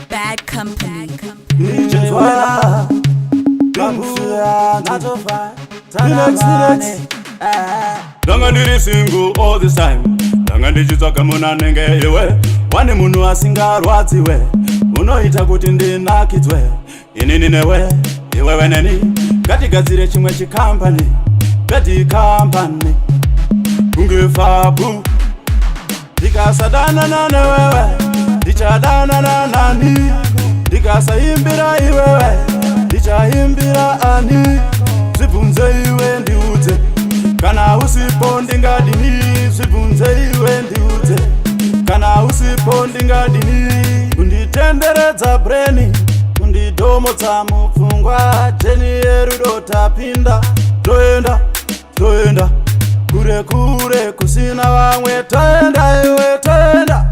Bad Company. Ndichenzwara Ndanga ndiri single all this time, ndanga ndichitsvaga munhu anenge iwe. Wane munhu asingarwadziwe, unoita kuti ndinakidzwe. Inini newe, iwewe neni, ngatigadzire chimwe chikampani, bad company, kunge fabu. Ndikasadanana newewe, ndichadanana nani? Ndikasaimbira iwewe, ndichaimbira ani? Zvibvunze iwe ndiudze, kana usipo ndingadini? Zvibvunze iwe ndiudze, kana usipo ndingadini? Kunditenderedza brain, kundidhomotsa mupfungwa, journey yerudo tapinda. Toenda, toenda kure kure kusina vamwe. Toenda iwe, toenda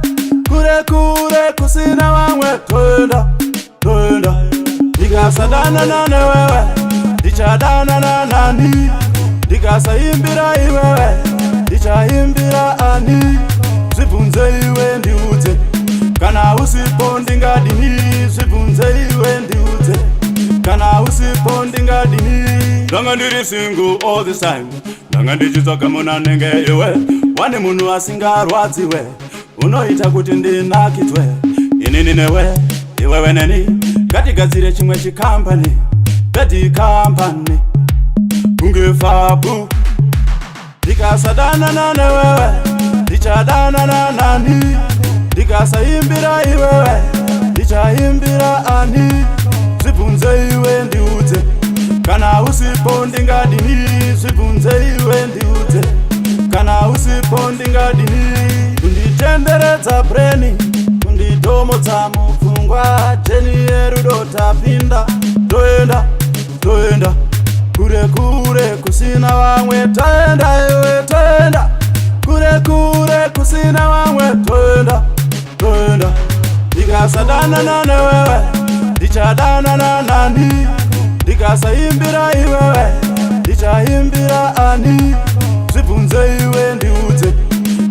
kure kure kusina vamwe. Toenda, toenda. Ndikasadanana newewe, ndichadanana nani? Ndikasaimbira iwewe, ndichaimbira ani? Zvibvunze iwe ndiudze, kana usipo ndingadini? Zvibvunze iwe ndiudze, kana usipo ndingadini? Ndanga ndiri single all this time, ndanga ndichitsvaga munhu anenge iwe. Wane munhu asingarwadziwe, unoita kuti ndinakidzwe. Inini newe, iwewe neni, ngatigadzire chimwe chikampani, bad company, kunge fabu. Ndikasadanana newewe, ndichadanana nani? Ndikasaimbira iwewe, ndichaimbira ani? Zvibvunze iwe ndiudze, kana usipo ndingadini? Zvibvunze iwe ndiudze, kana usipo ndingadini? Kunditenderedza brain, kundidhomotsa mupfungwa, journey yerudo tapinda. Toenda, toenda kure kure kusina vamwe. Toenda iwe, toenda kure kure kusina vamwe. Toenda, toenda. Ndikasadanana newewe, ndichadanana nani? Ndikasaimbira iwewe, ndichaimbira ani? Zvibvunze iwe ndiudze,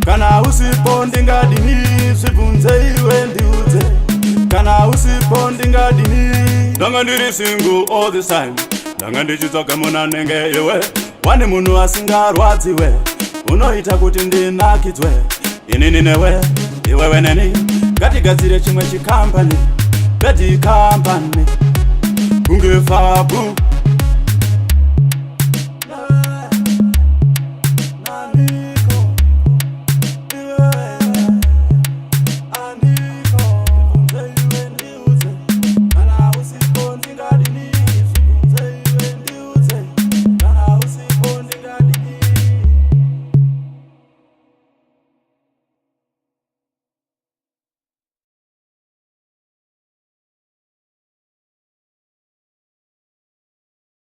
kana usipo ndingadini? Zvibvunze iwe ndiudze, kana usipo ndingadini? Ndanga ndiri single all this time, ndanga ndichitsvaga munhu anenge iwe. Wane munhu asingarwadziwe, unoita kuti ndinakidzwe. Inini newe, iwewe neni, ngatigadzire chimwe chikampani, bad company, kunge fabu.